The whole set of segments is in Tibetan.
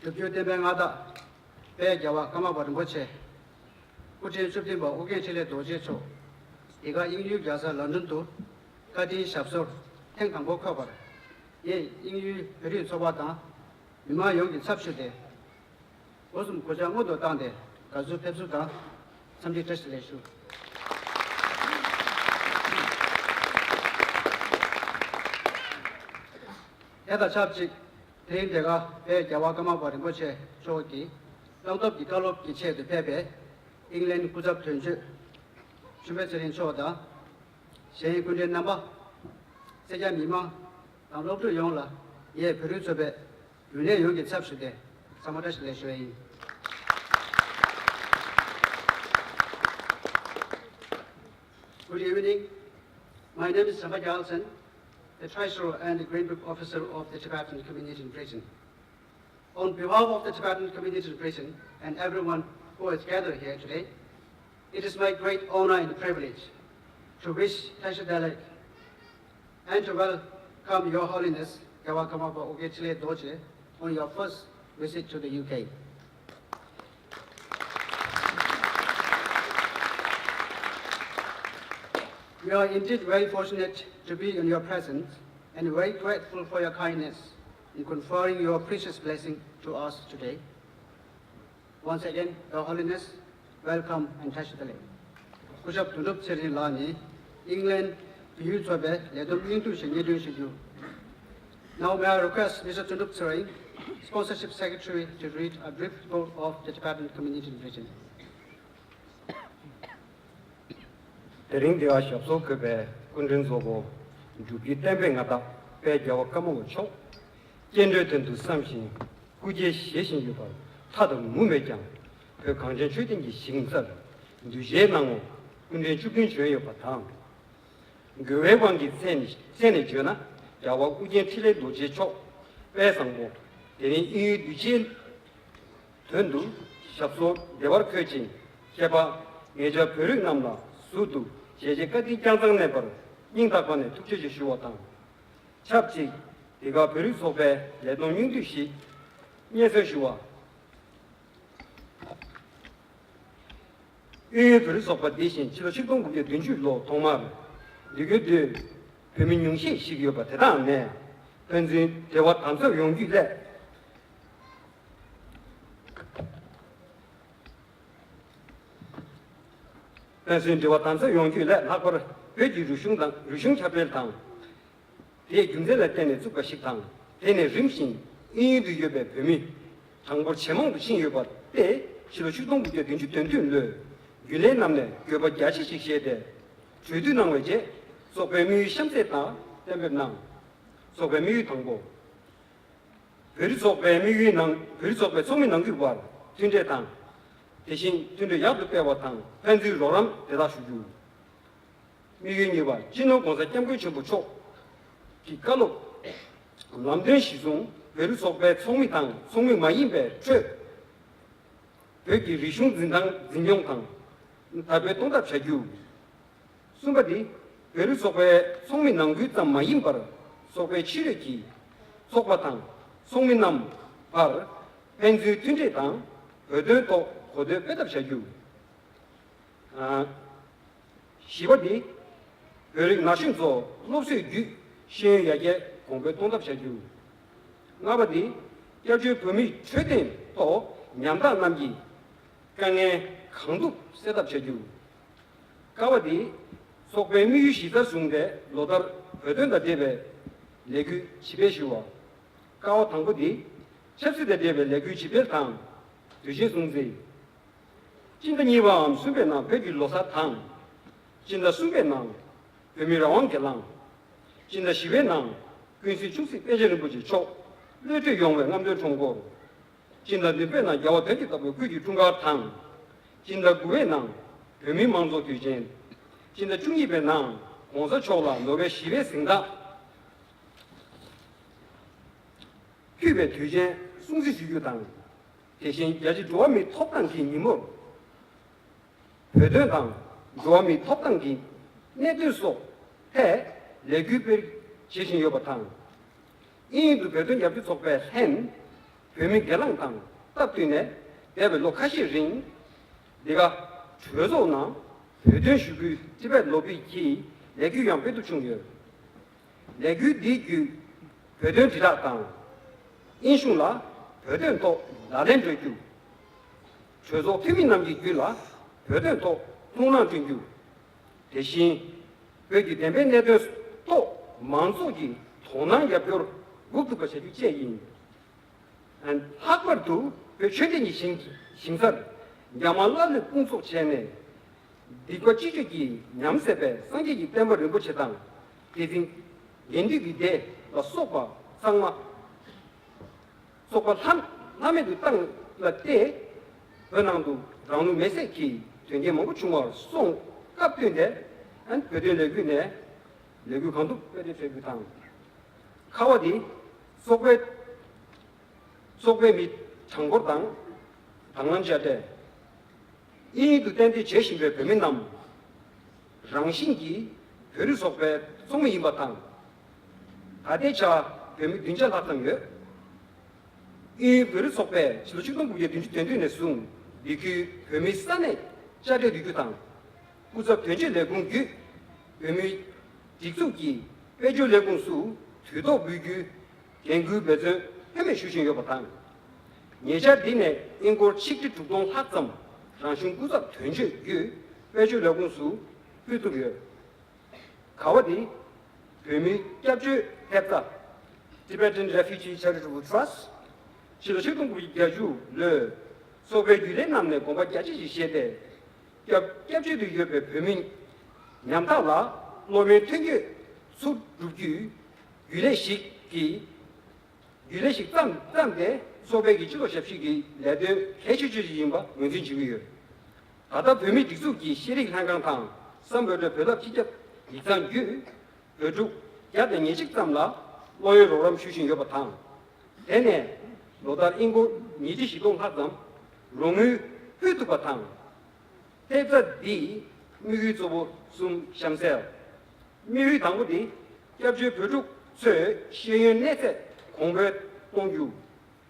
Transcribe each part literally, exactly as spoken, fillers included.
བཞུགས་བསྐྱོད་བསྟན་པའི་མངའ་བདག་དཔལ་རྒྱལ་བ་ཀརྨ་པ་རིན་པོ་ཆེ། སྐུ་ཕྲེང་བཅུ་བདུན་པ་ཨོ་རྒྱན་འཕྲིན་ལས་རྡོ་རྗེ་མཆོག་འདི་ག་དབྱིན་ཡུལ་རྒྱལ་ས་ལོན་ཌོན་དུ་བཀའ་དྲིན་ཞབས་སོར་ཐེངས་དང་པོ་འཁོད་པར། ངས་དབྱིན་ཡུལ་བོད་རིགས་ཚོགས་པ་དང་མི་མང་ཡོངས་ཀྱི་ཚབ་ཞུས་ཏེ། སྒོ་གསུམ་གུས་ཕྱག་སྔོན་དུ་བཏང་སྟེ་དགའ་བསུ་ཕེབས་བསུ་དང་འཚམས་འདྲི་བཀྲ་ཤིས་བདེ་ལེགས་ཞུ། དེ་དང་ཆབས་ཅིག་དེ་རིང་འདི་ག་དཔལ་རྒྱལ་བ་ཀརྨ་པ་རིན་པོ་ཆེ་མཆོག་གི་བླང་དོར་གྱི་བཀའ་སློབ་ཀྱི་ཆེད་དུ་ཕེབས་པའི་ཨིང་ལན་སྐུ་ཚབ་དོན་གཅོད་ཆོས་འཕེལ་ཚེ་རིང་མཆོག་དང་། གཞན་སྐུ་མགྲོན་རྣམ་པ། སེར་སྐྱ་མི་མང་དང་སློབ་ཕྲུག་ཡོངས་ལ་ངས་བོད་རིགས་ཚོགས་པའི་རྒྱུན་ལས་ཡོངས་ཀྱི་ཚབ་ཞུས་ཏེ་འཚམས་འདྲི་བཀྲ་ཤིས་བདེ་ལེགས་ཞུ་བ་ཡིན། Good evening. My name is Samba Gyaltsen, the Treasurer and the Green Book Officer of the Tibetan Community in Britain. On behalf of the Tibetan community in Britain and everyone who is gathered here today, it is my great honor and privilege to wish Tashi Delek and to welcome Your Holiness Yawa Kamapa Oge Chile Doche on your first visit to the U K. We are indeed very fortunate to be in your presence and very grateful for your kindness in conferring your precious blessing to us today. Once again, Your Holiness, welcome and Tashi Delek. སྐུ་ཞབས་དོན་གྲུབ་ཚེ་རིང་ལགས་ནས་ཨིང་ལན་བོད་ཡིག་ཚོགས་པའི་ལས་བསྡོམས་སྙིང་བསྡུས་ཤིག་སྙན་སྒྲོན་ཞུ་རྒྱུ། Now may I request Mister Tundrup Tsereng, Sponsorship Secretary, to read a brief report of the Tibetan community in Britain. དེ་རིང་འདི་ག་ཞབས་སོར་འཁོད་པའི་སྐུ་མགྲོན་ཚོགས་པོ། སྒྲུབ་བརྒྱུད་བསྟན་པའི་མངའ་བདག་དཔལ་རྒྱལ་བ་ཀརྨ་པ་མཆོག་སྐྱེ་འགྲོའི་དོན་དུ་བསམ་ཞིང་སྐུ་སྐྱེ་བཞེས་བཞིན་ཡོད་པར་མཐའ་དང་མུ་མེད་ཀྱང་། བོད་གངས་ཅན་ཆོས་ལྡན་གྱི་ཞིང་སར་གདུལ་བྱའི་སྣང་ངོར་སྐུ་ཕྲེང་བཅུ་བདུན་བྱོན་ཡོད་པ་དང་། དགེ་བའི་དབང་གི་ཚད་ནས་ཚད་ནས་བརྗོད་ན། རྒྱལ་བ་ཨོ་རྒྱན་འཕྲིན་ལས་རྡོ་རྗེ་མཆོག་དཔལ་བཟང་པོ། དེ་རིང་དབྱིན་ཡུལ་གདུལ་བྱའི་དོན་དུ་ཞབས་སོར་བདེ་བར་འཁོད་ཅིང་། བཅས་པ་ངེད་ཅག་བོད་རིགས་རྣམས་ལ་ཟུར་དུ་ཞལ་བཞེས་བཀའ་དྲིན་བསྐྱངས་གཙང་གནས་པར་སྙིང་ཐག་པ་ནས་ཐུགས་རྗེ་ཆེ་ཞུ་བ་དང་། ཆབས་ཅིག་འདི་ག་བོད་རིགས་ཚོགས་པའི་ལས་བསྡོམས་སྙིང་བསྡུས་ཤིག་སྙན་སེང་ཞུ་བ། དབྱིན་ཡུལ་བོད་རིགས་ཚོགས་པ་འདི་བཞིན་ཕྱི་ལོ་ཆིག་སྟོང་དགུ་བརྒྱ་བདུན་ཅུ་ལོ་ཐོག་མར་འདི་གའི་དུས་བོད་མི་ཉུང་ཤས་ཤིག་ཡོད་པ་དེ་དག་ནས་ཕན་ཚུན་འབྲེལ་བ་དམ་ཟབ་ཡོང་རྒྱུའི་སླད། ཕན་ཚུན་འབྲེལ་བ་དམ་ཟབ་ཡོང་རྒྱུའི་སླད། ལྷག་པར་བོད་ཀྱི་རིག་གཞུང་དང་རིག་གཞུང་ཁྱབ་སྤེལ་དང་། དེའི་རྒྱུ་མཚན་ལ་བརྟེན་ནས་བཙུགས་པ་ཞིག་དང་། དེ་ནས་རིམ་བཞིན་དབྱིན་ཡུལ་དུ་ཡོད་པའི་བོད་མི་གྲངས་འབོར་ཇེ་མང་དུ་ཕྱིན་ཡོད་པ་སྟེ། ཕྱི་ལོ་ཆིག་སྟོང་དགུ་བརྒྱ་བདུན་ཅུ་དོན་བདུན་ལོའི་རྒྱུན་ལས་རྣམས་ནས་དགོས་པ་རྒྱ་ཆེ་ཞིག་བཞེས་ཏེ། གྲོས་བསྡུར་གནང་བའི་རྗེས། ཚོགས་པའི་དམིགས་ཡུལ་གཤམ་གསལ་དག་གཏན་འབེབས་གནང་། ཚོགས་པའི་དམིགས་ཡུལ་དང་པོ། བོད་རིགས་ཚོགས་པའི་དམིགས་ཡུལ་ནང་། བོད་རིགས་ཚོགས་པའི་ཚོགས་མི་ནང་ཁུལ་བར་མཐུན་འབྲེལ་དང་། དེ་བཞིན་མཐུན་གྲོས་ཡག་ཏུ་སྤེལ་བ་དང་། ཕན་ཚུན་རོགས་རམ་དེ་དག་ཞུ་རྒྱུ། དམིགས་ཡུལ་གཉིས་པ། སྤྱི་ནོར་༸གོང་ས་༸སྐྱབས་མགོན་ཆེན་པོ་མཆོག་གི་བཀའ་སློབ་ལམ་སྟོན་གཞིར་བཟུང་། བོད་རིགས་ཚོགས་པའི་ཚོགས་མི་དང་ཚོགས་མི་མ་ཡིན་པའི་ཁྲོད། བོད་ཀྱི་རིག་གཞུང་འཛིན་སྟངས་འཛིན་སྐྱོང་དང་དར་སྤེལ་གཏོང་ཐབས་བྱ་རྒྱུ། གསུམ་པ་འདི། བོད་རིགས་ཚོགས་པའི་ཚོགས་མི་ནང་ཁུལ་ཙམ་མ་ཡིན་པར། ཚོགས་པའི་ཕྱི་རོལ་གྱི་ཚོགས་པ་དང་ཚོགས་མི་རྣམས་བར་ཕན་ཚུན་མཐུན་འབྲེལ་དང་། བོད་དོན་ཐོག་གོ་བསྡུར་སྤེལ་ཐབས་བྱ་རྒྱུ། ཨ། བཞི་པ་འདི། བོད་རིགས་ན་གཞོན་ཚོ་སློབ་གསོའི་བརྒྱུད་ཤེས་ཡོན་ཡར་རྒྱས་གོང་འཕེལ་གཏོང་ཐབས་བྱ་རྒྱུ། ལྔ་པ་འདི། སྐྱབས་བཅོལ་བོད་མིའི་འཕྲོད་བསྟེན་ཐོག་ཉམ་ཐག་རྣམས་ཀྱི་དཀའ་ངལ་གང་ཐུབ་སེལ་ཐབས་བྱ་རྒྱུ། ཀ་བ་འདི། ཚོགས་པའི་དམིགས་ཡུལ་གཞི་རྩར་བཟུང་སྟེ་ལོ་ལྟར་བོད་དོན་དང་འབྲེལ་བའི་ལས་འགུལ་ཇི་སྤེལ་ཞུ་བ། ཀ་བ་དང་པོ་འདི། ཆབ་སྲིད་དང་འབྲེལ་བའི་ལས་འགུལ་ཇི་སྤེལ་དང་། དུས་ཆེན་སྲུང་བརྩི། སྤྱི་ཟླ་གཉིས་པའམ་གསུམ་པའི་ནང་བོད་ཀྱི་ལོ་གསར་དང་། སྤྱི་ཟླ་གསུམ་པའི་ནང་བོད་མིའི་རང་དབང་སྒེར་ལངས། སྤྱི་ཟླ་བཞི་པའི་ནང་ཀུན་གཟིགས་ཆུང་སྲིད་པཎ་ཆེན་རིན་པོ་ཆེ་མཆོག་གློད་གྲོལ་ཡོང་བའི་རྔམ་སྟོན་ཁྲོམ་སྐོར། སྤྱི་ཟླ་བདུན་པའི་ནང་རྒྱལ་བ་དོན་གྱི་བདག་པོའི་སྐུ་ཡི་འཁྲུངས་སྐར་དང་། སྤྱི་ཟླ་དགུ་པའི་ནང་བོད་མིའི་མང་གཙོ་དུས་ཆེན། སྤྱི་ཟླ་བཅུ་གཉིས་པའི་ནང་༸གོང་ས་མཆོག་ལ་ནོ་བེལ་ཞི་བའི་གཟེངས་རྟགས། ཕུལ་བའི་དུས་ཆེན་སྲུང་བརྩི་ཞུ་རྒྱུ་དང་། དེ་བཞིན་རྒྱལ་སྤྱིའི་འགྲོ་བ་མིའི་ཐོབ་ཐང་གི་ཉིན་མོར། བོད་དོན་དང་འགྲོ་བ་མིའི་ཐོབ་ཐང་གི་གནད་དོན་སོགས་ཐད་ལས་འགུལ་སྤེལ་བྱེད་བཞིན་ཡོད་པ་དང་། དབྱིན་ཡུལ་དུ་བོད་དོན་རྒྱབ་སྐྱོར་ཚོགས་པའི་ལྷན་ བོད་མི་སྒེར་ལངས་དང་སྟབས་བསྟུན་ནས་འདས་པའི་ལོ་ཁ་ཤས་རིང་འདི་ག་གྲོས་ཚོགས་ནང་བོད་དོན་ཞུ་སྐུལ་ཊི་བེཊ་ལོ་བི་གི་ལས་འགུལ་ཡང་སྤེལ་ཐུབ་བྱུང་ཡོད། ལས་འགུལ་འདིའི་བརྒྱུད་བོད་དོན་དྲིལ་བསྒྲགས་དང་། དབྱིན་གཞུང་ལ་བོད་དོན་ཐོག་ལག་ལེན་སྤྲོད་རྒྱུ། གྲོས་ཚོགས་འཐུས་མི་རྣམས་ཀྱི་བརྒྱུད་ལ་བོད་དོན་ཐོག་ཐུགས་སྣང་བསྐྲུན་རྒྱུ། དེ་བཞིན་བོད་ཀྱི་བདེན་པའི་གནད་དོན་ཐོག་མང་ཚོགས་ཀྱི་དོ་སྣང་རྒྱབ་སྐྱོར་འགུག་ཐུབ་པ་བྱ་རྒྱུ་བཅས་ཡིན། ལྷག་པར་དུ་བོད་ཆོས་ལྡན་གྱི་ཞིང་ཞིང་སར་རྒྱ་དམར་ལ་ལས་དཔུང་ཚོགས་བྱས་ནས། སྡིག་པ་ཅི་བཅོས་ཀྱིས་ཉམས་སད་པའི་སངས་རྒྱས་ཀྱི་བསྟན་པ་རིན་པོ་ཆེ་དང་། དེ་བཞིན་དགེ་འདུན་གྱི་སྡེ་ལ་སོགས་པ་ཚང་མ། སོགས་པ་ལྷམ་ལྷམ་མེ་དུ་བཏང་ལ་བལྟས། བོད་ནང་དུ་རང་ལུས་མེ་སྲེག་གི་དོན་རྐྱེན་མང་པོ་བྱུང་བར་སོང་སྐབས་བསྟུན་ཏེ། བོད་དོན་ལས་འགུལ་ནས་ལས་འགུལ་གང་ཐུབ་སྤེལ་རེས་བྱེད་རྒྱུ་དང་། ཁ་བ་འདི་སོག་པོའི་སོག་པོའི་མི་གྲངས་འབོར་དང་དང་བླངས་བཅའ་སྒྲིག་དབྱིན་ཡུལ་དུ་གཏན་སྡོད་བྱེད་བཞིན་པའི་བོད་མི་རྣམས་རང་བཞིན་གྱིས་བོད་རིགས་ཚོགས་པའི་ཚོགས་མི་ཡིན་པ་དང་། ད་ལྟའི་ཆར་བོད་མི་བདུན་བརྒྱ་ལྷག་ཙམ་ཡོད། དབྱིན་ཡུལ་བོད་རིགས་ཚོགས་པས་ཕྱི་ལོ་ཆིག་སྟོང་དགུ་བརྒྱ་བདུན་ཅུ་དོན་བདུན་ནས་བཟུང་འདི་ཁུལ་བོད་མིའི་ས་གནས་བཅའ་སྒྲིག་སྒྲིག་རྒྱུ་དང་། སྐུ་ཚབ་དོན་གཅོད་ལས་ཁུངས་བརྒྱུད་བོད་མིའི་སྒྲིག་འཛུགས་ཀྱི་དཔལ་འབྱོར་ལས་ཁུངས་སུ་དུས་ཐོག་འབུལ་རྒྱུའི་འགན་འཁུར་འབད་བརྩོན་ལྷོད་མེད་ཞུ་བཞིན་ཡོད་པ་དང་། ཉེ་ཆར་འདི་ནས་ཨིན་སྒོར་ཆིག་ཁྲི་དྲུག་སྟོང་ལྷག་ཙམ་རང་གཞུང་སྐུ་ཚབ་དོན་གཅོད་བརྒྱུད་དཔལ་འབྱོར་ལས་ཁུངས་སུ་ཕུལ་ཐུབ་ཡོད། ཁ་བ་འདི་བོད་མིའི་སྐྱབས་བཅོལ་ཐེབས་རྩ་Tibetan Refugee Charitable Trust ཕྱི་ལོ་ཆིག་སྟོང་དགུ་བརྒྱ་བརྒྱད་ཅུ་ལོའི་ཚོགས་པའི་རྒྱུན་ལས་རྣམས་ནས་དགོངས་པ་རྒྱ་ཆེ་ཞིག་བཞེས་ཏེ། སྐྱབས་སྐྱབས་བཅོལ་དུ་ཡོད་པའི་བོད་མི་ཉམ་ཐག་ལ་སློབ་ཡོན་ཐོན་སྐྱེད་ཚུར་བསྒྲུབ་རྒྱུའི་རྒྱུན་ལས་ཤིག་གི་རྒྱུན་ལས་ཤིག་བརྩམས་བརྩམས་ཏེ་ཚོགས་པའི་གི་སྤྱི་ཚོགས་ཞབས་ཞུ་གི་ལས་དོན་གལ་ཆེ་ཤོས་ཤིག་ཡིན་པ་ངོས་འཛིན་བྱེད་ཀྱི་ཡོད། ད་ལྟ་བོད་མིའི་སྒྲིག་འཛུགས་ཀྱི་ཤེས་རིག་ལྷན་ཁང་དང་སམ་བྷོ་ཊ་བོད་རླབས་སྤྱི་ཁྱབ་ཡིག་ཚང་བརྒྱུད་བོད་ཕྲུག་བརྒྱ་དང་ཉེར་གཅིག་ཙམ་ལ་སློབ་ཡོན་རོགས་རམ་ཞུ་བཞིན་ཡོད་པ་དང་། དེ་ནས་ལོ་ལྟར་ཨིན་སྒོར་ཉིས་ཁྲི་བཞི་སྟོང་ལྷག་ཙམ་རོགས་དངུལ་ཕུལ་ཐུབ་པ་དང་། ཐེབས་རྩ་འདིའི་དམིགས་ཡུལ་གཙོ་བོ་གསུམ་གཤམ་གསལ། དམིགས་ཡུལ་དང་པོ་འདི་སྐྱབས་བཅོལ་བོད་ཕྲུག་ཚོའི་ཤེས་ཡོན་གནས་ཚད་གོང་འཕེལ་གཏོང་རྒྱུ།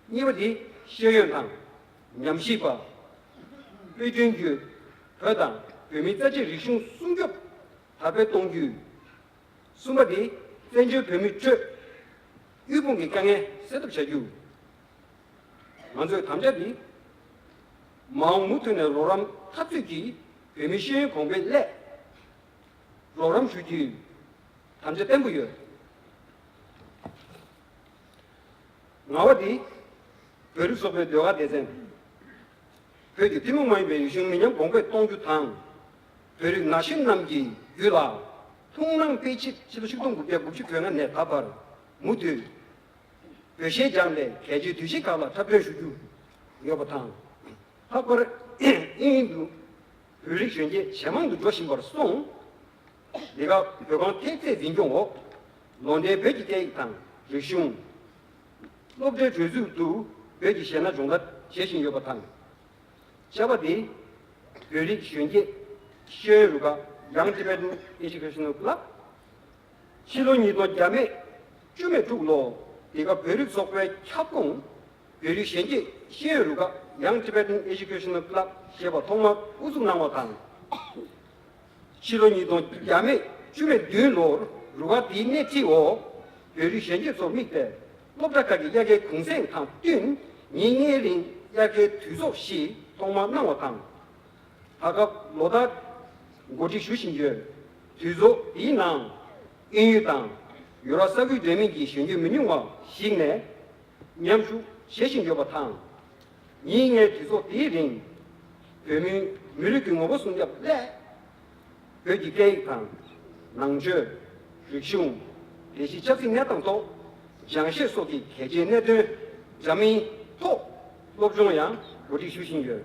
གཉིས་པ་འདི་ཤེས་ཡོན་དང་ཉམས་ཞིབ་པ་དཔེ་སྐྲུན་བརྒྱུད་བོད་དང་བོད་མིའི་རྩ་ཆེའི་རིག་གཞུང་སྲུང་སྐྱོབ་དར་སྤེལ་གཏོང་རྒྱུ། གསུམ་པ་འདི་བཙན་བྱོལ་བོད་མིའི་ཁྲོད་དབུལ་ཕོངས་ཀྱི་དཀའ་ངལ་སེལ་ཐབས་བྱ་རྒྱུ། ང་ཚོས་དམ་བཅའ་འདི་མ་འོངས་མུ་མཐུད་ནས་རོགས་རམ་འཐབ་རྩོད་ཀྱིས་བོད་མིའི་ཤེས་ཡོན་གོང་འཕེལ་སླད་རོགས་རམ་ཞུ་རྒྱུའི་དམ་བཅའ་བརྟན་པོ་ཡོད། ལྔ་པ་འདི་བོད་རིགས་ཚོགས་པའི་ཟློས་གར་སྡེ་ཚན། བོད་ཀྱི་ཐུན་མོང་མ་ཡིན་པའི་རིག་གཞུང་མི་ཉམས་གོང་འཕེལ་གཏོང་རྒྱུ་དང་། བོད་རིགས་ན་གཞོན་རྣམས་ཀྱི་རྒྱུད་ལ་ཐུགས་སྣང་སྤེལ་ཆེད་ཕྱི་ལོ་ཆིག་སྟོང་དགུ་བརྒྱ་དགུ་བཅུ་གོ་ལྔ་ནས་ད་བར་མུ་མཐུད་བོད་གཞས་སྦྱངས་ནས་གལ་ཆེའི་དུས་ཆེན་ཁག་ལ་འཁྲབ་སྟོན་ཞུ་རྒྱུ་ཡོད་པ་དང་། ལྷག་པར་དབྱིན་ཡུལ་དུ་བོད་རིགས་གཞོན་སྐྱེས་ཇེ་མང་དུ་འགྲོ་བཞིན་པར་སོང་། འདི་ག་བོད་ཁང་ཐེབས་རྩའི་འཛིན་སྐྱོང་འོག་ལོ་ལྟར་བོད་ཀྱི་སྐད་ཡིག་དང་རིག་གཞུང་། སློབ་གྲྭའི་གྲོས་ཚོགས་དུ་བོད་ཀྱི་གཞས་སྣ་སྦྱོང་བརྡར་བྱེད་བཞིན་ཡོད་པ་དང་། བཅའ་བ་འདི་བོད་རིགས་གཞོན་སྐྱེས་ཤེས་ཡོན་རུ་ཁག་Young Tibetan Educational Club། ཕྱི་ལོ་ཉིས་སྟོང་བརྒྱ་མེད་བཅུ་མེད་དྲུག་ལོ་འདི་ག་བོད་རིགས་ཚོགས་པའི་ཁྱབ་ཁོངས་བོད་རིགས་གཞོན་སྐྱེས་ཤེས་ཡོན་རུ་ཁག་Young Tibetan Educational Club ཞེས་པ་ཐོག་མར་དབུ་འཛུགས་གནང་བ་དང་། ཕྱི་ལོ་ཉིས་སྟོང་བརྒྱ་མེད་བཅུ་མེད་བདུན་ལོར་རུ་ཁག་དེའི་སྣེ་ཁྲིད་འོག་བོད་རིགས་གཞོན་སྐྱེས་ཚོར་དམིགས་ཏེ་སློབ་གྲྭ་ཁག་གི་དབྱར་ཁའི་གུང་སེང་དང་བསྟུན་ཉིན་ལྔའི་རིང་དབྱར་ཁའི་དུས་ཚོགས་ཤིག་ཐོག་མར་གནང་བ་དང་། ད་སྐབས་ལོ་ལྟར་གོ་སྒྲིག་ཞུ་བཞིན་ཡོད། དུས་ཚོགས་འདིའི་ནང་དབྱིན་ཡུལ་དང་ཡུ་རོབ་ས་ཁུལ་འདྲ་མིན་གྱི་གཞོན་སྐྱེས་མི་ཉུང་བ་ཞིག་ནས་མཉམ་ཞུགས་བྱེད་བཞིན་ཡོད་པ་དང་། ཉིན་ལྔའི་དུས་ཚོགས་དེའི་རིང་བོད་མིའི་མི་རིགས་ཀྱི་ངོ་བོ་སྲུང་སྐྱོབ་སླད། བོད་ཀྱི་སྐད་ཡིག་དང་། ནང་ཆོས། རིག་གཞུང་། ལས་གཞི་ཆབ་སྲིད་གནས་སྟངས་ཐོག་སྦྱང་བཤད་སོགས་ཀྱི་གལ་ཆེའི་གནད་དོན་འདྲ་མིན་ཐོག་སློབ་སྦྱོང་ཡང་གོ་སྒྲིག་ཞུ་བཞིན་ཡོད།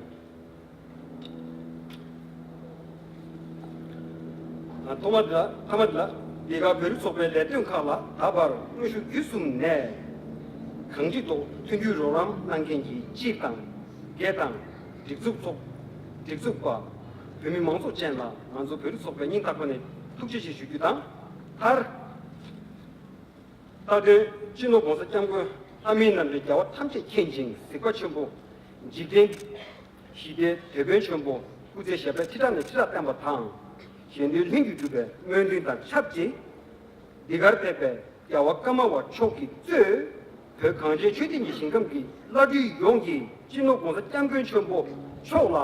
ཐོག་མ་དེ་ལ་ཐ་མ་དེ་ལ་འདི་ག་བོད་རིགས་ཚོགས་པའི་ལས་དོན་ཁག་ལ་ད་བར་དངོས་ཤུགས་བརྒྱུད་གསུམ་ནས་གང་ཅིའི་ཐོག་མཐུན་འགྱུར་རོགས་རམ་གནང་མཁན་གྱི་སྤྱི་དང་སྒེར་དང་སྒྲིག་འཛུགས་ཚོགས་སྒྲིག་འཛུགས་པ་བོད་མི་མང་ཚོགས་ཅན་ལ་ང་ཚོ་བོད་རིགས་ཚོགས་པའི་སྙིང་ཐག་པ་ནས་ཐུགས་རྗེ་ཆེ་ཞུ་རྒྱུ་དང་། མཐར་རྟ་དོན་སྤྱི་ནོར་༸གོང་ས་༸སྐྱབས་མགོན་ ལྷ་མིན་རྣམས་ཀྱི་རྒྱལ་བ་ཐམས་ཅད་མཁྱེན་ཅིང་གཟིགས་པ་ཆེན་པོ། འཇིག་རྟེན་ཞི་བདེའི་དེད་དཔོན་ཆེན་པོ། སྐུ་ཚེ་ཞབས་པད་ཁྲི་ཕྲག་ནས་ཁྲི་ཕྲག་བརྟན་པ་དང་། གཞན་དོན་ལྷུན་གྱིས་གྲུབ་པའི་སྨོན་འདུན་དང་ཆབས་ཅིག་འདི་གར་ཕེབས་པའི་རྒྱལ་བ་ཀརྨ་པ་མཆོག་གིས་གཙོས། བོད་གངས་ཅན་ཆོས་ལྡན་གྱི་ཞིང་ཁམས་ཀྱི་བླ་སྤྲུལ་ཡོངས་ཀྱིས་སྤྱི་ནོར་༸གོང་ས་༸སྐྱབས་མགོན་ཆེན་པོ་མཆོག་ལ་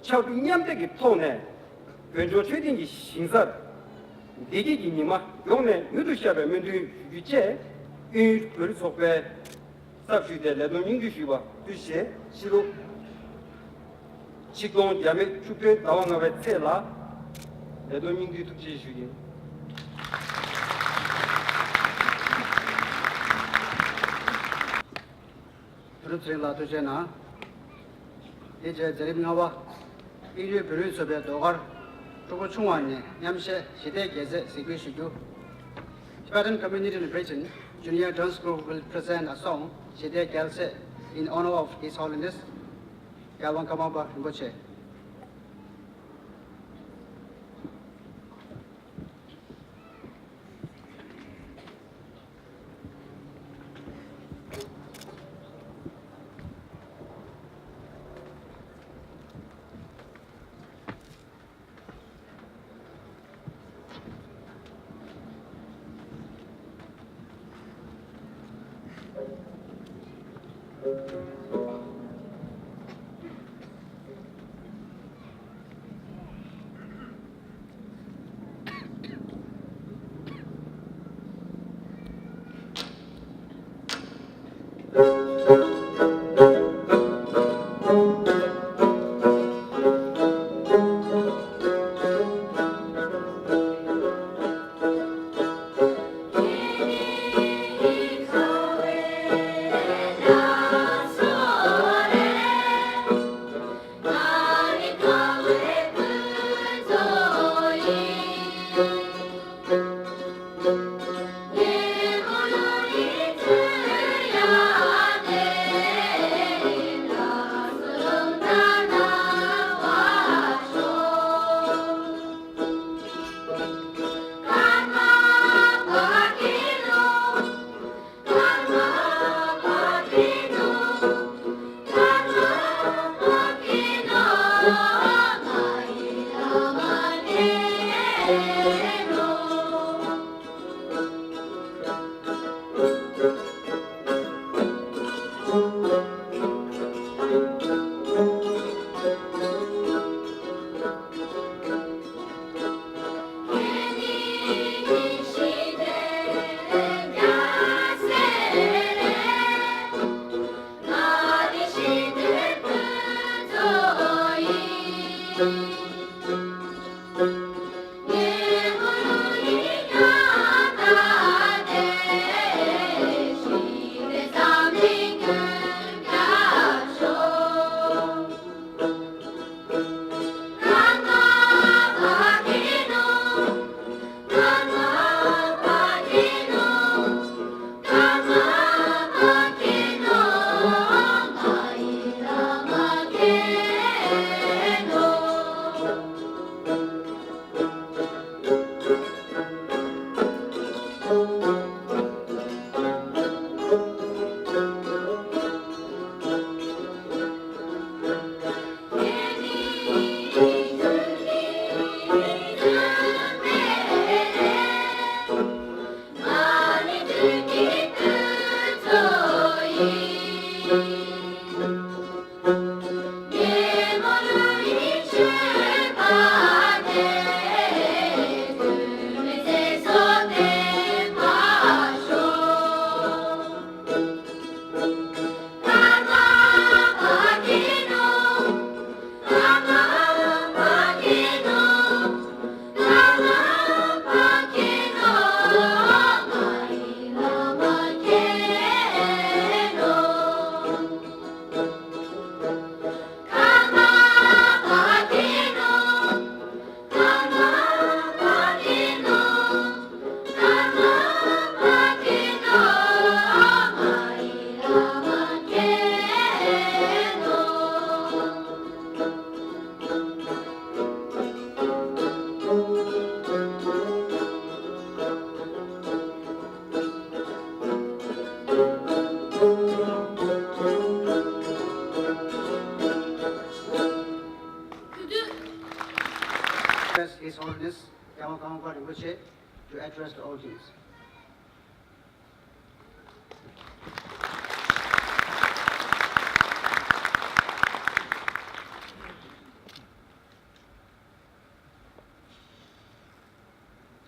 ཕྱག་གྲུ་མཉམ་འདེགས་ཀྱི་ཐོག་ནས། བོད་ལྗོངས་ཆོས་ལྡན་གྱི་ཞིང་སར་བདེ་སྐྱིད་ཀྱི་ཉི་མ་ཡོངས་ནས་མྱུར་དུ་ཤར་བའི་སྨོན་འདུན་ཞུ་རྒྱུ་བཅས། དབྱིན་ཡུལ་བོད་རིགས་ཚོགས་པའི་གསར་ཞུས་ཏེ་ལས་དོན་སྙིང་བསྡུས་ཞུས་པ་དུས་བཞེས་ཕྱི་ལོ་ཆིག་སྟོང་བརྒྱ་མེད་བཅུ་བདུན་ཟླ་བ་ལྔ་པའི་ཚེས་ལ་ལས་དོན་སྙིང་བསྡུས་ཐུགས་རྗེ་ཆེ་ཞུ་ཡིན། བོད་རིགས་ཚོ་ལ་ཐུགས་རྗེ་གནང་། དེ་རྗེས་མཛད་རིམ་ལྔ་པ། དབྱིན་ཡུལ་བོད་རིགས་ཚོགས་པའི་ཟློས་གར་ཕྲུ་གུ་ཆུང་བ་ནས་མཉམ་གཞས་ཞི་བདེའི་རྒྱལ་མཚན་གཟིགས་འབུལ་ཞུ་རྒྱུ། Tibetan community in Britain, Junior Dance Group will present a song, ཞི་བདེའི་རྒྱལ་མཚན, in honor of His Holiness རྒྱལ་དབང་ཀརྨ་པ་རིན་པོ་ཆེ། Request His Holiness Gyalwang Kangpo Rinpoche to address the audience.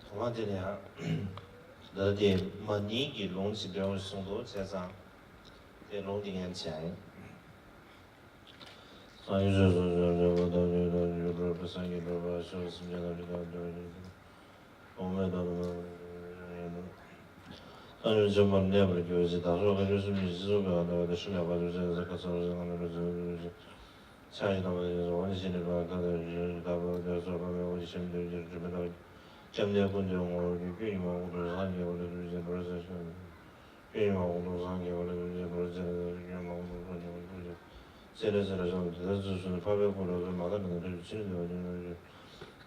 ཐོག་མ་དེ་ནས་ཡང་། ད་དེ་མ་ནིང་གི་ལུང་ཞིག་འདོན་གསུངས་འདུག་བྱས་ཙང་། དེ་ལུང་དེ་ཉན་བྱས་ཡིན། སངས་རྒྱས་ཆོས་སྲུང་ཆོས་སྒྲོན་པ་དང་ཆོས་དང་ཆོས་གྲོགས་པ་སངས་རྒྱས་གྲོགས་པ་ཤོ་སེམས་ཅན་ཐམས་ཅད་དང་འདྲ་བའི་ཆོས་སུ་གོང་མའི་ཐོག་ཏུ་སངས་རྒྱས་ཆོས་པར་གནས་པར་གྱུར་ཅིག། བདག་སོགས་དཀོན་མཆོག་གསུམ་གྱི་སྤྱི་གཙུག་གི་ཨ་ཏི་ཝ་དང་ཤཱཀྱ་པ་ཚུ་བཅས་ཀྱི་ཁ་ཚ་རུ་སེམས་ཁ་ནས་རུ་ཚུལ་ཕྱག་བཞི་དང་པོ་ཡོངས་སུ་འོང་ཞིང་ནི་ཕར་ཁ་ཚ་རུ་ཞིང་བདག་པོ་དེ་སོགས་པ་མེད་པ་ཞིང་དུ་ཅིར་དྲི་མེད་ཐོགས་ཀྱི་སྐྱབས་གནས་ཀུན་ཏུ་ངོ་བོར་གྱུར། སྐུ་ཉིད་མ་འོངས་དུས་སངས་རྒྱས་པ་ལ་ཐུགས་རྗེ་འགྲོ་ས་ཞིང་། ཀུན་མ་འོངས་པར་སངས་རྒྱས་པ་ལ་ཕྱག་འཚལ་ལོ། ཀུན་མ་འོངས་པར་སངས་རྒྱས་པ་ལ་ཕྱག་འཚལ་ལོ། སྤྱན་རས་གཟིགས་ལ་ཕྱག་འཚལ་ལོ། དེ་ལྟར་ཚུལ་གསུངས་ནས་འཕགས་པའི་སྐུ་ལ་སོགས་མ་དག་ནས་ངེས་འབྱུང་ཕྱིར་འདུལ་བ་ཅན་རྣམས་ཀྱིས།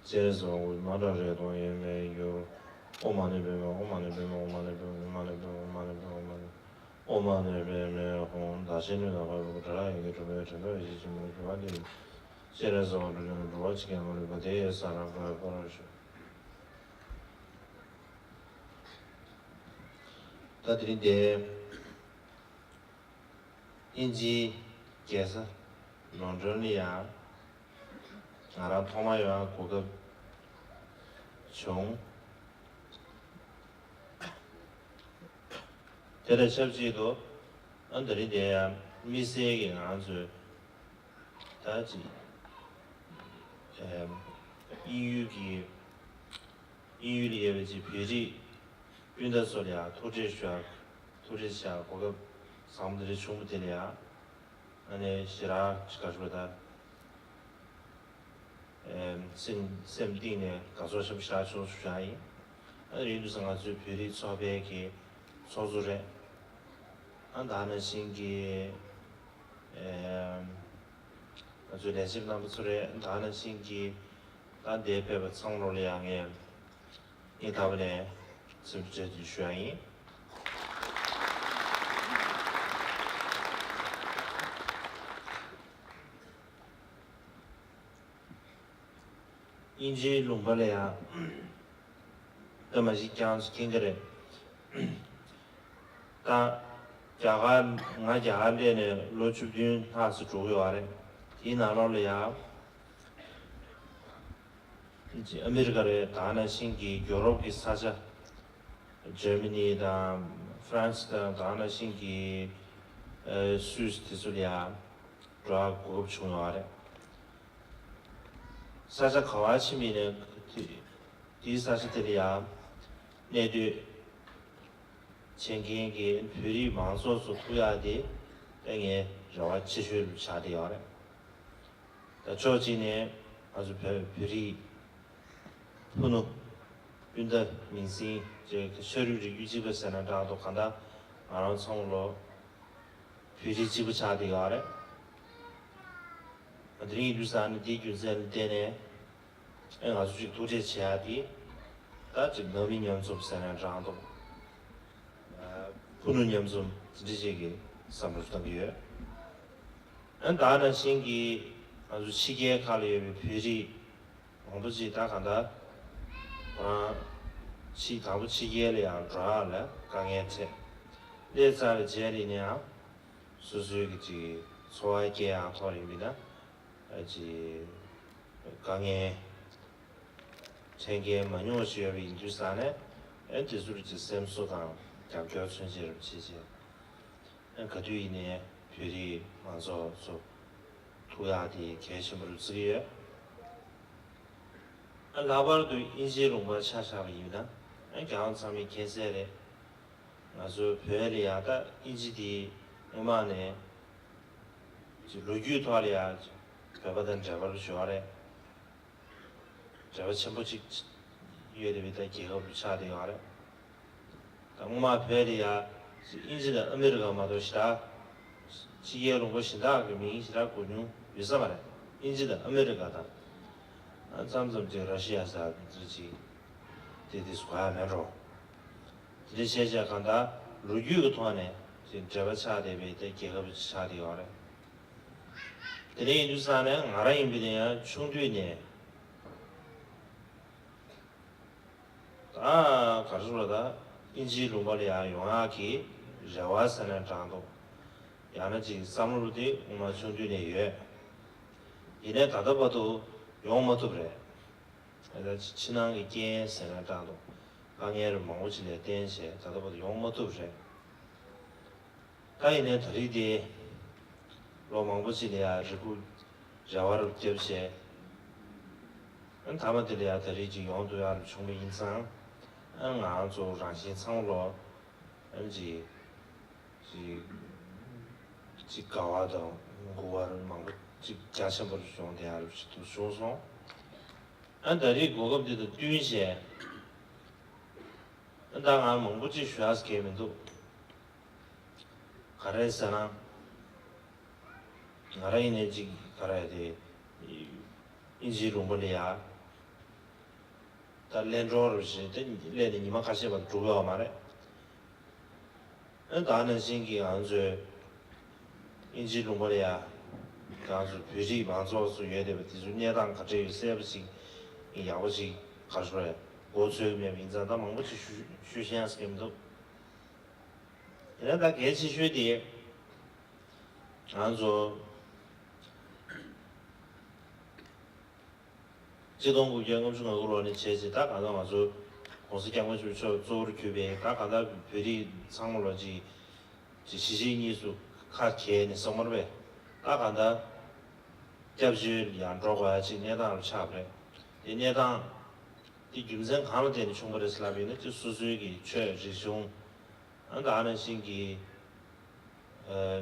སྤྱན་རས་གཟིགས་དབང་བསྐུར་མ་འདྲ་རེ་དང་ཡོད་མེད་འགྱུར། ཨོཾ་མ་ཎི་པདྨེ་ཧཱུྃ། ཨོཾ་མ་ཎི་པདྨེ་ཧཱུྃ། ཨོཾ་མ་ཎི་པདྨེ་ཧཱུྃ། ཨོཾ་མ་ཎི་པདྨེ་ཧཱུྃ། བདག་གཞན་ལུས་དང་འཕགས་པའི་སྐུ། དགྲ་ལྷ་ཡི་གེ་དྲུག་མའི་དོན་རྟོགས་ཡེ་ཤེས་ཆེན་པོར་གྱུར་པ་འདི་ཡིས། སྤྱན་རས་གཟིགས་དབང་འགྲོ་ཀུན་ལ། འགྲོ་བ་གཅིག་ཀྱང་མ་ལུས་པ། དེ་ཡི་ས་ར་ག་པར་ཞོག། ད་དེ་རིང་འདིར་དབྱིན་ཇིའི་རྒྱལ་ས་ལོན་ཌོན་ལ་ཡང་ང་རང་ཐོག་མར་ཡོང་ཡག་གོ་སྐབས་བྱུང་། དེ་དང་ཆབས་ཅིག་ཏུ་ཨ་དེ་རིང་འདིར་ཡང་དམིགས་བསལ་གྱིས་ང་ཚོས་ད་ཅིག་ཨེམ། དབྱིན་ཡུལ་གྱི་དབྱིན་ཡུལ་ལ་ཡོད་པའི་ཅིག་བོད་རིགས་སྤུན་ཟླ་ཚོ་ལ་ཡང་ཐུགས་རྗེ་ཆེ་ཞུ་ཡག་ཐུགས་རྗེ་ཆེ་ཞུ་ཡག་གོ་སྐབས་བཟང་པོ་དེ་འདྲ་བྱུང་བ་དེ་ལ་ཡང་ཨ་ནི་ཞེ་དྲག་ཅིག་ག་རེ་ཞུ་དགོས་ད། ཨེམ། སེམས་སེམས་གཏིང་ནས་དགའ་ཚོར་ཆེན་པོ་ཞེ་དྲག་བྱུང་སོང་ཞུ་ཡག་ཡིན། ཨ་ནི་ཡིན་དུས་ཙང་ང་ཚོའི་བོད་རིགས་ཚོགས་པའི་གི་ཚོགས་གཙོ་རེད། ཨ་ད་ནང་བཞིན་གྱི་ཨེམ། ང་ཚོའི་ལས་བྱེད་རྣམ་པ་ཚོ་རེད། ད་ནང་བཞིན་གྱི་ད་འདིར་ཕེབས་པ་ཚང་མ་ལོ་ལ་ཡང་ངས་སྙིང་ཐག་པ་ནས་འཚམས་འདྲི་བཀྲ་ཤིས་བདེ་ལེགས་ཞུ་ཡག་ཡིན། དབྱིན་ཇིའི་ལུང་པ་ལ་ཡང་ད་མ་གཞི་ཀྱང་མཁྱེན་གྱི་རེད། ད་རྒྱ་གར་ང་རྒྱ་གར་སླེབས་ནས་ལོ་བཅུ་བདུན་ལྷག་ཙམ་འགྲོ་གི་ཡོད་རེད། དེའི་ནང་ལོགས་ལ་ཡང་ཨ་མི་རི་ཀ་རེད། ད་ནང་བཞིན་གྱི་ཡོ་རོབ་ཀྱི་ས་ཆ་ཇར་མ་ནི་དང་ཧྥ་རན་སི་དང་ད་ནང་བཞིན་གྱི་ཨ་སུད་སི་དེ་ཚོ་ལ་ཡང་འགྲོ་ཡག་གོ་སྐབས་བྱུང་ཡོད་རེད། ས་ཆ་ག་པར་ཕྱིན་པ་ཡིན་ནའི་དེ་དེའི་ས་ཆ་དེ་ལ་ཡང་གནས་སྡོད་བྱེད་མཁན་གྱི་བོད་རིགས་མང་ཚོགས་ཚོ་ཐུག་ཡག་དེ་ད་ངའི་རེ་བ་ཆེ་ཤོས་ཆགས་བསྡད་ཡོད་རེད། ད་ཕྱོགས་གཅིག་ནས་ང་ཚོ་བོད་བོད་རིགས་ཕུ་ནུ་སྤུན་ཟླ་མིང་སྲིང་བཅས་ཤ་རུས་རིགས་རྒྱུད་གཅིག་པ་ཟེར་ན་འདྲ་འདུག་གང་ལྟར་ང་རང་ཚང་མ་ལོ་བོད་རིགས་གཅིག་པ་ཆགས་བསྡད་ཡོད་རེད། དེ་རིང་ཡིན་དུས་ཙང་ནི་འདིའི་རྒྱུ་མཚན་ལ་བརྟེན་ནས་ཨེ་ང་ཚོ་གཅིག་ཐུག་འཕྲད་བྱེད་ཡག་དེ་ད་ཅིག་ནང་མི་མཉམ་འཛོམས་ཟེར་ན་འདྲ་འདུག་ཕུ་ནུ་མཉམ་འཛོམས་དེ་འདྲ་ཅིག་གི་བསམ་བློ་ཞིག་བཏང་གི་ཡོད། ཨ་ད་ནང་བཞིན་གྱི་ང་ཚོ་ཕྱི་རྒྱལ་ཁག་ལ་ཡོད་པའི་བོད་རིགས་མང་པོ་ཅིག་ད་གང་ལྟར་ཁོ་རང་ཕྱི་དང་པོ་ཕྱི་རྒྱལ་ལ་ཡང་འགྲོ་ཡག་ལ་དཀའ་ངལ་འཕྲད། སླེབས་ཚར་བའི་རྗེས་ལ་ཡིན་ན་ཡང་སོ་སོའི་གི་ཅིག་འཚོ་བ་སྐྱེལ་ཡག་ཐོག་ཡིན་པ་ཡིན་ན་ཅིག་དཀའ་ངལ་འཕྲད་མཁན་མང་ཉུང་ཞིག་ཡོད་པ་ཡིན་དུས་ཙང་ནས་ཨེ་དེ་ཚོར་ཅིག་སེམས་གསོ་དང་རྒྱབ་སྐྱོར་མཚོན་བྱེད་རུ་བྱེད་བྱེད། ག་དུས་ཡིན་ནའི་བོད་རིགས་མང་ཚོགས་ཚོ་ཐུག་ཡག་དེ་གལ་ཆེན་པོ་རུ་བརྩི་གི་ཡོད། ལྷག་པར་དུ་དབྱིན་ཇིའི་ལུང་པར་ཆ་བཞག་པ་ཡིན་ན་རྒྱལ་ཡོངས་ཚང་མས་མཁྱེན་གསལ་རེད། ང་ཚོ་བོད་ལ་ཡང་ད་དབྱིན་ཇི་དེ་སྔོན་མ་ནས་ལོ་རྒྱུས་ཐོག་ལ་ཡང་བོད་པ་དང་འབྲེལ་བ་རུ་བྱུང་བ་རེད། འབྲེལ་བ་ཆེན་པོ་གཅིག་ཡོད་བསྡད་པའི་ད་རྒྱལ་ཁབ་རུ་ཆགས་བསྡད་ཡོད་རེད། ད་སྔོན་མ་བོད་ལ་ཡ་དབྱིན་ཇི་དང་ཨ་མི་རི་ཀ་མ་གཏོགས་ཞེ་དྲག་ཕྱི་རྒྱལ་ལུང་པ་གཞན་དག་གི་མིང་ཞེ་དྲག་གོ་མྱོང་ཡོད་ས་མ་རེད། དབྱིན་ཇི་དང་ཨ་མི་རི་ཀ་དང་། ཨ་མཚམས་མཚམས་ཅིག་ར་ཤི་ཡ་ཟེར་བ་འདི་ཅིག་དེ་དེ་གོ་ཡ་མེད་འགྲོ། དེ་འདྲ་བྱས་བྱས་གང་ལྟར་ལོ་རྒྱུས་ཀྱི་ཐོག་ནས་ཅིག་འབྲེལ་བ་ཆགས་བསྡད་པའི་ད་རྒྱལ་ཁབ་ཅིག་ཆགས་བསྡད་ཡོད་རེད། དེ་འདྲ་ཡིན་དུས་ཙང་ནས་ང་རང་ཡིན་པ་ཡིན་ན་ཡང་ཆུང་དུས་ནས་ ཨ་ག་རེ་ཟེར་བ་ད། དབྱིན་ཇིའི་ལུང་པ་ལ་ཡང་ཡོང་ཡག་གི་རེ་བ་ཟེར་ན་འདྲ་འདུག་ཡང་ན་ཅིག་བསམ་བློ་དེ་སྔོན་མ་ཆུང་དུས་ནས་ཡོད། ཡིན་ནའི་ད་ལྟ་བར་དུ་ཡོང་མ་ཐུབ་རེད། ད་ཕྱི་ནང་གི་རྐྱེན་ཟེར་ན་འདྲ་འདུག་དཀའ་ངལ་མང་པོ་ཅིག་ལ་བརྟེན་བྱས་ད་ལྟ་བར་དུ་ཡོང་མ་ཐུབ་རེད། ད་ཡིན་ནའི་ད་རེས་དེ་ལོ་མང་པོ་ཅིག་ལ་ཡང་རེ་སྒུག་རེ་བ་རུ་བརྒྱབ་བྱས། ཨ་མཐའ་མ་དེ་ལ་ཡང་ད་རེས་ཅིག་ཡོང་ཐུབ་ཡག་རུ་བྱུང་བ་ཡིན་ཙང་། ཨ་ང་རང་ཚོ་རང་བཞིན་ཚང་མ་ལོ་ཨ་ཅིག་ཅིག་ཅིག་དགའ་བ་དང་མགུ་བ་རུ་མང་པོ་ཅིག་རྒྱ་ཆེན་པོ་རུ་བྱུང་བསྡད་ཡག་རུ་ཅིག་ཏུ་བྱུང་སོང་། ཨ་ད་རེས་གོ་སྐབས་འདི་དང་བསྟུན་བྱས། ཨ་ད་ང་མང་པོ་ཅིག་ཞུ་ཡག་གང་ཡང་མི་འདུག་ག་རེ་ཟེར་ན། ང་རང་ཡིན་ནའི་ཅིག་ག་རེ་དེ། དབྱིན་ཇིའི་ལུང་པ་ལ་ཡ། ད་གླེང་གྲོགས་རུ་བྱས་ཏེ་སླེབས་ནས་ཉི་མ་ཁ་ཤས་བར་འགྲོ་གི་ཡོད་མ་རེད། ཨ་ད་ནང་བཞིན་གྱི་ང་ཚོའི་དབྱིན་ཇིའི་ལུང་པ་ལ་ཡ། ང་ཚོ་བོད་རིགས་མང་ཚོགས་ཚོ་ཡོད་བསྡད་པ་དེ་ཚོའི་གནས་སྟངས་ག་འདྲ་ཡོད་གསལ་པོ་ཅིག་ཡག་པོ་ཅིག་ག་རེ་ཟེར་དགོས་ཚོད་མེད་པ་ཡིན་ཙང་ད་མང་པོ་ཅིག་ཞུ་ཞུ་ཤེས་ཡག་ཟེར་གྱི་མི་འདུག་ཡིན་ན་ད་གལ་ཆེ་ཤོས་དེ། ང་ཚོ་ཆིག་སྟོང་དགུ་བརྒྱ་ལྔ་བཅུ་ང་དགུ་ལོ་ནས་བྱས་རྗེས་ད་གང་ལྟར་ང་ཚོ་༸གོང་ས་༸སྐྱབས་མགོན་ཆེན་པོ་མཆོག་གཙོ་བོར་གྱུར་པའི་ད་གང་ལྟར་བོད་རིགས་ཚང་མ་ལོ་ཅིག་ཅིག་གཞིས་བྱེས་གཉིས་སུ་ཁ་གྱེས་ནས་སོང་མ་རེད་པས། ད་གང་ལྟར་སྐྱབས་བཅོལ་ཡང་འགྲོ་དགོས་ཡ་ཅིག་གནས་སྟངས་རུ་ཆགས་པ་རེད། དེ་གནས་སྟངས་དེ་རྒྱུ་མཚན་གང་ལ་བརྟེན་ནས་བྱུང་བ་རེད་ཟེར་ལབ་པ་ཡིན་ན་ཅིག་སོ་སོའི་གི་ཆོས་རིག་གཞུང་། ཨ་ད་ནང་བཞིན་གྱི་ཨ་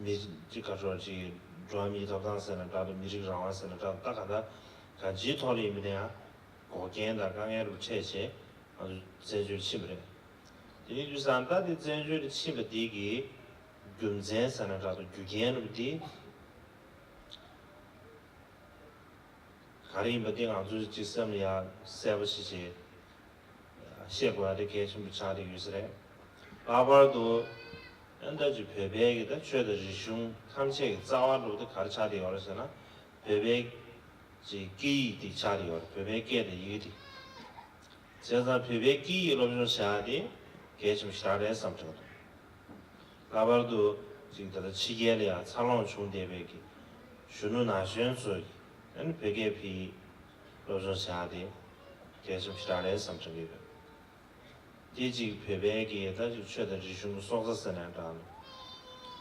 མི་ཅིག་ག་ཚོད་ཅིག་འགྲོ་བ་མིའི་ཐོབ་ཐང་ཟེར་ན་འདྲ་འདུག་མི་རིགས་རང་དབང་ཟེར་ན་འདྲ་འདུག་ད་ག་ད་གང་ཅིའི་ཐོག་ལ་ཡིན་པ་ན་ཡང་འགོག་རྐྱེན་དང་དཀའ་ངལ་རུ་འཕྲད་བྱས་ང་ཚོ་བཙན་བྱོལ་ཕྱིན་པ་རེད། དེ་ཡིན་དུས་ཙང་ད་དེ་བཙན་བྱོལ་ཕྱིན་པ་དེ་གི་རྒྱུ་མཚན་ཟེར་ན་འདྲ་འདུག་རྒྱུ་རྐྱེན་རུ་དེ། ག་རེ་ཡིན་པ་དེ་ང་ཚོས་ཅིག་སེམས་ལ་ཡང་གསལ་པོ་ཞིག་བྱས་ཤེས་དགོས་ཡ་དེ་གལ་ཆེན་པོ་ཆགས་བསྡད་ཡོད་ས་རེད། ལྷག་པར་དུ་ཨ་ད་ཅིག་བོད་པའི་གི་ད་ཆོས་དང་རིག་གཞུང་ཐམས་ཅད་ཀྱི་རྩ་བ་འདྲ་བོ་དེ་ག་རེ་ཆགས་བསྡད་ཡོད་རེད་ཟེར་ན། བོད་པའི་ཅིག་སྐད་ཡིག་དེ་ཆགས་བསྡད་ཡོད་རེད། བོད་པའི་སྐད་དང་ཡི་གེ་དེ། བྱས་ཙང་བོད་པའི་སྐད་ཡིག་སློབ་སྦྱོང་བྱ་ཡ་དེ་གལ་ཆེན་པོ་ཞེ་དྲག་རེད་བསམ་བྱུང་། ལྷག་པར་དུ་ཅིག་ད་ལྟ་ཕྱི་རྒྱལ་ལ་ཡང་འཚར་ལོངས་བྱུང་བསྡད་པའི་གི་གཞོན་ནུ་ན་གཞོན་ཚོས་ཀྱིས་ཨ་ནི་བོད་སྐད་བོད་ཡིག་སློབ་སྦྱོང་བྱ་ཡ་དེ་གལ་ཆེན་པོ་ཞེ་དྲག་རེད་བསམ་བྱུང་གི་ཡོད། དེ་ཅིག་བོད་པའི་གི་ད་ཅིག་ཆོས་དང་རིག་གཞུང་གི་སྲོག་རྩ་ཟེར་ན་འདྲ་འདུག་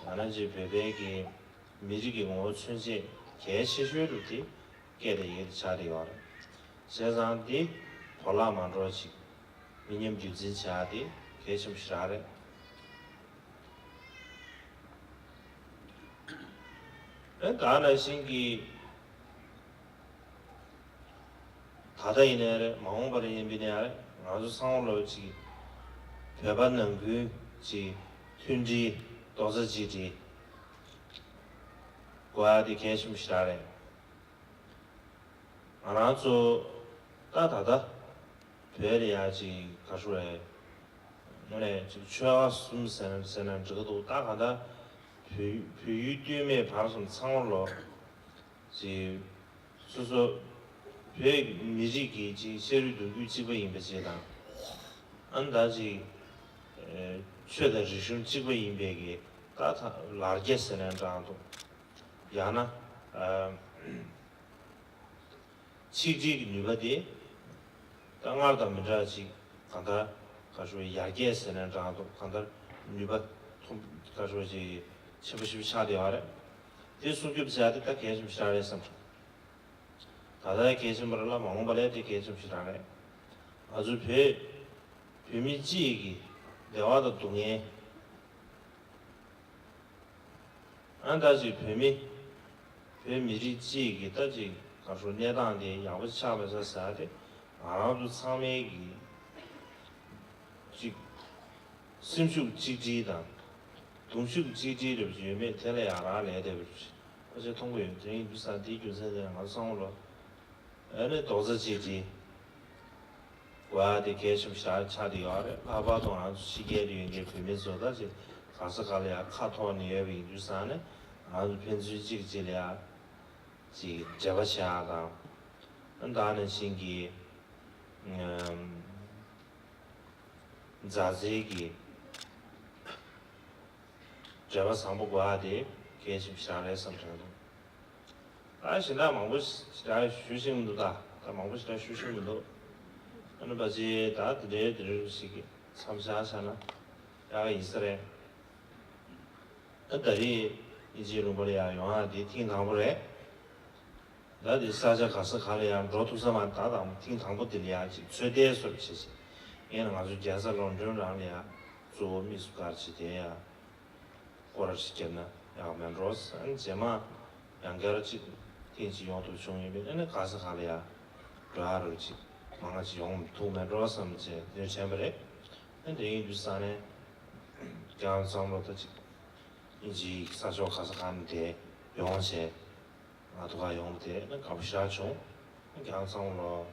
ཡང་ན་ཅིག་བོད་པའི་གི་མི་རིགས་ཀྱི་ངོ་བོ་མཚོན་བྱེད་གལ་ཆེ་ཤོས་རུ་དེ་སྐད་དང་ཡི་གེ་དེ་ཆགས་བསྡད་ཡོད་རེད། བྱས་ཙང་དེ་གོ་ལག་མ་འགྲོ་ཅིག་མི་ཉམས་རྒྱུན་འཛིན་བྱ་ཡ་དེ་གལ་ཆེན་པོ་ཞེ་དྲག་རེད། ཨེ་ད་ནང་བཞིན་གྱི་ད་ལྟ་ཡིན་ནའི་རེད། མ་འོངས་པར་ཡིན་པ་ཡིན་ནའི་རེད། ང་ཚོ་ཚང་མ་ལོ་ཅིག་བོད་པ་ནང་ཁུལ་གྱི་མཐུན་སྒྲིལ་རྡོག་རྩ་གཅིག་སྒྲིལ་དགོས་ཡ་དེ་གལ་ཆེན་པོ་ཞེ་དྲག་རེད། ང་རང་ཚོ་ད་ད་ལྟ་བོད་ལ་ཡ་ཅིག་ག་ཚོད་རེད། དངོས་གནས་ཅིག་ཆོལ་ཁ་གསུམ་ཟེར་ན་ཟེར་ན་འགྲིག་གི་འདུག་ད་གང་ལྟར་བོད་བོད་ཡུལ་སྟོད་སྨད་བར་གསུམ་ཚང་མ་ལོ་ཅིག་སོ་སོ་བོད་མི་རིགས་ཀྱི་ཅིག་ཤ་རུས་གདུང་རྒྱུད་གཅིག་པ་ཡིན་པ་ཅིག་དང་། ཨ་ནི་ད་ཅིག་ཨེ་ཆོས་དང་རིག་གཞུང་གཅིག་པ་ཡིན་པའི་གི་ད་ད་ལར་རྒྱ་ཟེར་ན་འདྲ་འདུག་ཡང་ན་ཨ་ཆིག་སྒྲིལ་གྱི་ནུས་པ་དེ་ད་སྔར་དང་མི་འདྲ་ཅིག་གང་ལྟར་ག་ཚོད་ཡར་རྒྱས་ཟེར་ན་འདྲ་འདུག་གང་ལྟར་ནུས་པ་ཐོན་ག་ཚོད་ཅིག་ཆེན་པོ་ཞིག་ཆགས་བསྡད་ཡོད་རེད། དེ་སྲུང་སྐྱོབ་བྱ་ཡ་དེ་ད་གལ་ཆེན་པོ་ཞིག་རེད་བསམ་བྱུང་། ད་ལྟ་གལ་ཆེན་པོ་རེད་ལ་མ་འོངས་པ་ལ་དེ་གལ་ཆེན་པོ་ཞིག་རང་རེད། ང་ཚོ་བོད་བོད་མི་སྤྱི་ཡི་གི་བདེ་བ་དང་སྡུག་བསྔལ། ཨ་ད་ཅིག་བོད་མི་བོད་མི་རིགས་སྤྱི་ཡི་གི་ད་ཅིག་ག་ཚོད་གནས་སྟངས་དེ་ཡག་པོ་ཆགས་མ་ཆགས་ཟེར་ཡ་དེ་ང་རང་ཚོ་ཚང་མའི་གི་ཅིག་སེམས་ཤུགས་གཅིག་སྒྲིལ་དང་། གདུང་ཤུགས་གཅིག་སྒྲིལ་རེ་བ་ཡོད་མེད་དེ་ལ་ཡང་རག་ལས་བསྡད་པ་རེད། ཨ་ཅེ་མཐོང་གི་ཡོད། དེ་ཡིན་དུས་ཙང་དེའི་རྒྱུ་མཚན་དེ་ང་ཚོ་ཚང་མ་ལོ་ཨ་ནི་རྡོག་རྩ་གཅིག་སྒྲིལ་དགོས་ཡ་དེ་གལ་ཆེན་པོ་ཞིག་ཆགས་བསྡད་ཡོད་རེད། ལྷག་པར་དུ་ང་ཚོ་ཕྱི་རྒྱལ་དུ་ཡོད་མཁན་བོད་མི་ཚོ་ད་ཅིག་ག་ས་ག་ལ་ཡང་ཁ་ཐོར་ནས་ཡོད་པ་ཡིན་དུས་ཙང་ནས་ང་ཚོ་ཕན་ཚུན་གཅིག་གཅིག་ལ་ཡང་ཅིག་འབྲེལ་བ་བྱེད་ཡ་དང་། ཨ་ད་ནང་བཞིན་གྱི་ཨམ། མཛའ་བརྩེ་གི་འབྲེལ་བ་བཟང་པོ་དགོས་ཡ་དེ་གལ་ཆེན་པོ་ཞིག་རེད་བསམ་དྲན་འདུག་ད་གཞན་དག་མང་པོ་ཞེ་དྲག་ཞུ་ཤེས་མི་འདུག་ད་ད་མང་པོ་ཞེ་དྲག་ཞུ་ཤེས་མི་འདུག་ཨ་ནི་ཕལ་ཆེར་ད་དེ་འདྲའི་དེ་རིང་ཞིག་གི་མཚམས་བཞག་བཞག་ན་ཡག་ག་ཡིན་ས་རེད། ཨ་ད་རེས་དབྱིན་ཇིའི་ལུང་པ་ལ་ཡར་ཡོང་ཡ་འདི་ཐེངས་དང་པོ་རེད། ད་འདི་ས་ཆ་ག་ས་ག་ལ་ཡར་འགྲོ་ཐུབ་ས་མ་ད་དང་ཐེངས་དང་པོ་འདི་ལ་ཡར་ཅིག་ཚོད་ལྟའི་བཟོ་འདྲ་བྱེད་ཅིག་ངས་ང་ཚོ་རྒྱལ་ས་ལོན་ཌོན་རང་ལ་ཡར་གཙོ་བོ་དམིགས་སུ་བཀར་ཅིག་དེ་ཡར་སྐོར་ར་ཞིག་བརྒྱབ་ན་ཡག་མེད་འགྲོ་ཨ་ནི་རྗེས་མ་ཡང་བསྐྱར་ཅིག་ཐེངས་གཅིག་ཡོང་ཐུབ་བྱུང་ཡོད་པས་ཨ་ནི་ག་ས་ག་ལ་ཡར་འགྲོ་ཡ་རུ་ཅིག་མང་ང་ཅིག་ཡོང་ཐུབ་མེད་འགྲོ་བསམ་བྱས་དེ་དྲན་པ་རེད། ཨ་ནི་དེ་ཡིན་དུས་ས་ནས་རྒྱལ་བ་བསམ་བློ་ད་ཅིག་དབྱིན་ཇིའི་ས་ཕྱོགས་ག་ས་ག་ནས་དེ་ཡོང་བྱས་ང་ཐུག་ག་ཡོང་དེ་ཨ་ནི་དགའ་པོ་ཞེ་དྲག་བྱུང་། ཨ་ནི་རྒྱལ་བ་བསམ་བློ་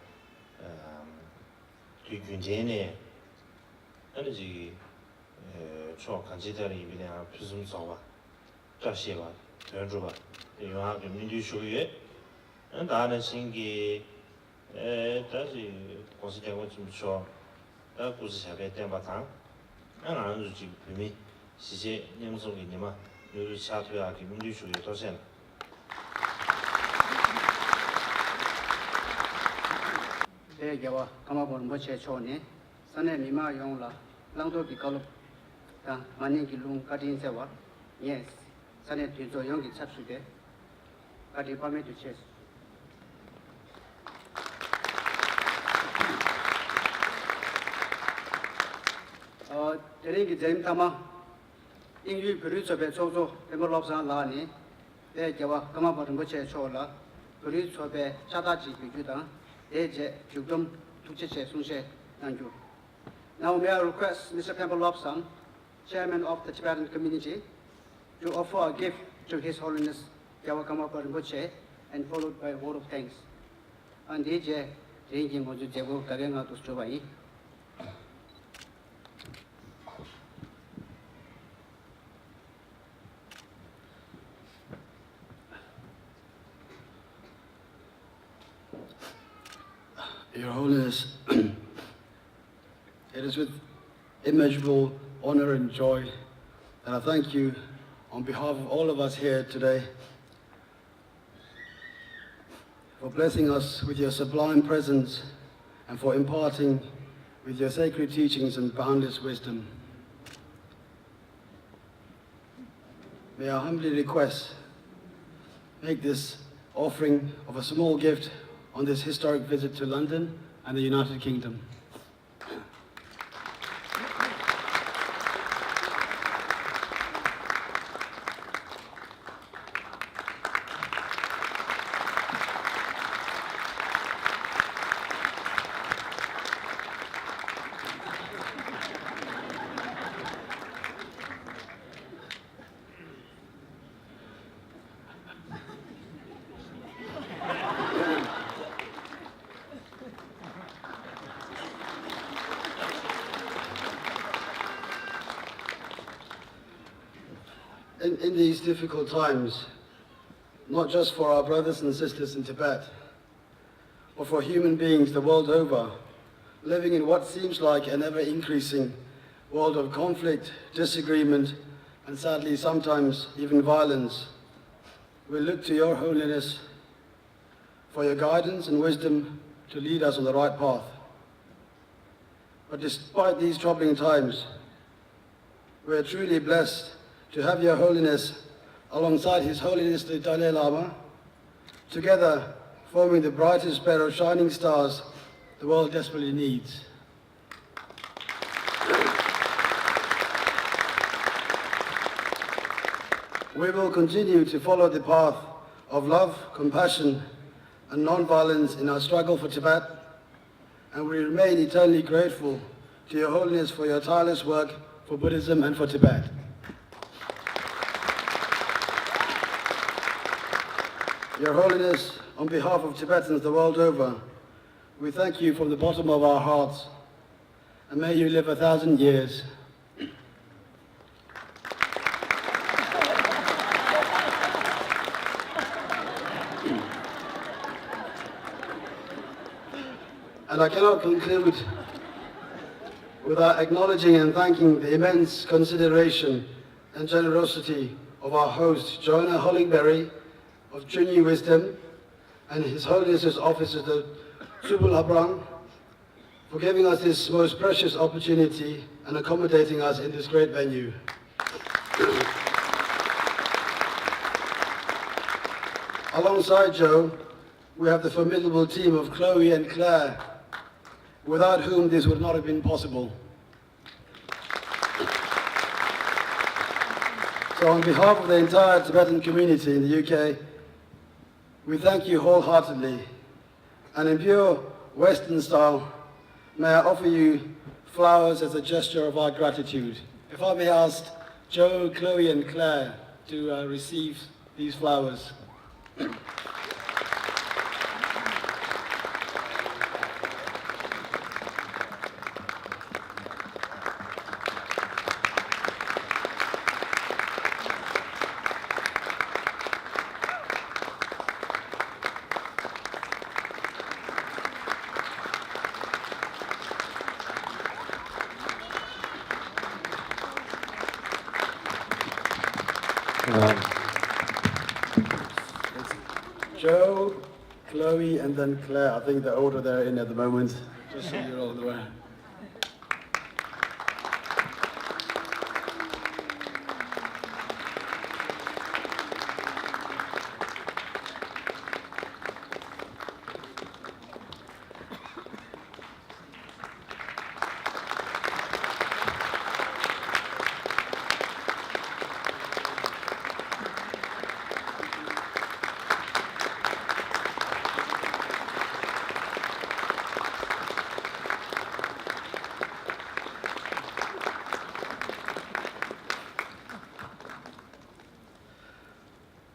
དུས་རྒྱུན་ལྡན་ནས་ཨ་ནི་ཅིག་ཕྱོགས་གང་ཅིའི་ཐད་ལ་ཡིན་པའི་ནའང་ཕུན་སུམ་ཚོགས་པ་བཀྲ་ཤིས་པ་དོན་འགྲུབ་པ་དེ་ཡོང་ཡག་གི་སྨོན་འདུན་ཞུ་གི་ཡོད། ཨ་ནི་ད་ནང་བཞིན་གྱི་ཨེ་ད་ཅིག་༸གོང་ས་༸སྐྱབས་མགོན་ཆེན་པོ་མཆོག་ད་སྐུ་ཚེ་ཞབས་པད་བརྟན་པ་དང་ཨ་ང་རང་ཚོ་ཅིག་བོད་མི་གཞིས་བྱེས་མཉམ་འཛོམས་ཀྱི་ཉི་མ་མྱུར་དུ་འཆར་ཐུབ་ཡག་གི་སྨོན་འདུན་ཞུ་གི་ཡོད། ཐུགས་རྗེ་གནང་། དཔལ་རྒྱལ་བ་ཀརྨ་པ་རིན་པོ་ཆེ་མཆོག་ནས་ས་གནས་མི་མང་ཡོངས་ལ་བླང་དོར་གྱི་བཀའ་སློབ་དང་མ་ཎི་གི་ལུང་བཀའ་དྲིན་སྩལ་བར་ངས་ས་གནས་འདི་ཚོ་ཡོངས་ཀྱི་ཚབ་ཞུས་ཏེ་བཀའ་དྲིན་དཔག་མེད་དུ་ཆེ། ཨ་དེ་རིང་གི་མཛད་རིམ་མཐའ་མ། དབྱིན་ཡུལ་བོད་རིགས་ཚོགས་པའི་ཚོགས་གཙོ་སྤེན་པ་བློ་བཟང་ལགས་ནས་དཔལ་རྒྱལ་བ་ཀརྨ་པ་རིན་པོ་ཆེ་མཆོག་ལ་བོད་རིགས་ཚོགས་པའི་ཕྱག་རྟགས་ཅིག་འབུལ་རྒྱུ་དང་དེའི་རྗེས་མཇུག་བསྡོམས་ཐུགས་རྗེ་ཆེ་གསུང་བཤད་གནང་རྒྱུ། Now may I request Mister Pemba Lobsang, Chairman of the Tibetan Community, to offer a gift to His Holiness རྒྱལ་བ་ཀརྨ་པ་རིན་པོ་ཆེ and followed by a vote of thanks. ཨ་འདིའི་རྗེས་དེ་རིང་གི་ང་ཚོའི་མཛད་སྒོ་ག་གེ་ང་དུ་གྲུབ་པ་ཡིན། Your Holiness, it is with immeasurable honor and joy that I thank you on behalf of all of us here today for blessing us with your sublime presence and for imparting with your sacred teachings and boundless wisdom. May I humbly request, make this offering of a small gift on this historic visit to London and the United Kingdom. In, in these difficult times, not just for our brothers and sisters in Tibet, but for human beings the world over, living in what seems like an ever increasing world of conflict, disagreement, and sadly sometimes even violence, we look to Your Holiness for your guidance and wisdom to lead us on the right path. But despite these troubling times, we are truly blessed to have Your Holiness alongside His Holiness the Dalai Lama, together forming the brightest pair of shining stars the world desperately needs. We will continue to follow the path of love, compassion, and non-violence in our struggle for Tibet, and we remain eternally grateful to Your Holiness for your tireless work for Buddhism and for Tibet. Your Holiness, on behalf of Tibetans the world over, we thank you from the bottom of our hearts, and may you live a thousand years. And I cannot conclude Without acknowledging and thanking the immense consideration and generosity of our host, Joanna Hollingberry of Junyi Wisdom, and His Holiness's officer, the Tsubul Abrang, for giving us this most precious opportunity and accommodating us in this great venue. Alongside Joe, we have the formidable team of Chloe and Claire, without whom this would not have been possible. So, on behalf of the entire Tibetan community in the U K, we thank you wholeheartedly. And in pure Western style, may I offer you flowers as a gesture of our gratitude. If I may ask Joe, Chloe, and Claire to uh, receive these flowers. Joe, Chloe, and then Claire. I think the order they're in at the moment, just so you're all aware.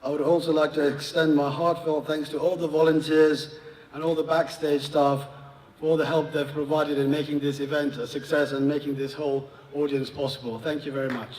I would also like to extend my heartfelt thanks to all the volunteers and all the backstage staff for all the help they've provided in making this event a success and making this whole audience possible. Thank you very much.